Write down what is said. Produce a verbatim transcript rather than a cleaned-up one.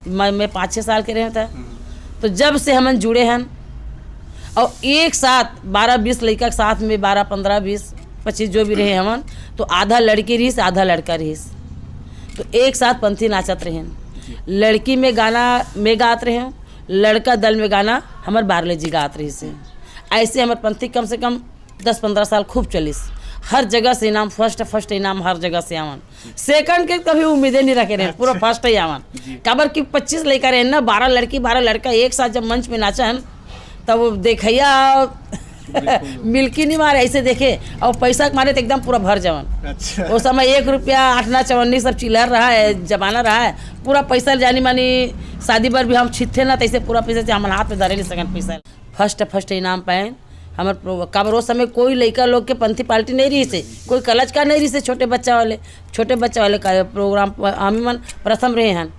मैं मैं पाँच छः साल के रहे था। तो जब से हमन जुड़े हन और एक साथ बारह बीस लड़का के साथ में, बारह पन्द्रह बीस पच्चीस जो भी रहे हमन, तो आधा लड़की रहिस, आधा लड़का रहिस। तो एक साथ पंथी नाचत रहेन। लड़की में गाना मैं गात रहे हूँ, लड़का दल में गाना हमर बारले जी गात रहिस हे। ऐसे हमर पंथी कम से कम दस पन्द्रह साल खूब चलिस। हर जगह से इनाम, फर्स्ट फर्स्ट इनाम हर जगह से आवन। सेकंड के कभी उम्मीदे नहीं रखे रहे, पूरा फर्स्ट ही आवन। काबर कि पच्चीस लड़का रहे ना, बारह लड़की बारह लड़का एक साथ जब मंच में नाचा है, तब वो देखैया मिलकी नहीं मारे, ऐसे देखे और पैसा के मारे तो एकदम पूरा भर जावन। अच्छा। वो समय एक रुपया आठ आना चवन्नी सब चिल्लर रहा है, जमाना रहा है। पूरा पैसा जानी मानी शादी बर भी हम छिथे ना, तैसे पूरा पैसा से हमन हाथ में धरे नहीं सकन पैसा। फर्स्ट फर्स्ट इनाम पाएन हमर प्रो-, काबर वो समय कोई लइका लोग के पंथी पार्टी नहीं रहिस हे, कोई कलच का नहीं रहिस हे, छोटे बच्चा वाले, छोटे बच्चा वाले का प्रोग्राम प-, हम मन प्रथम रहे हन।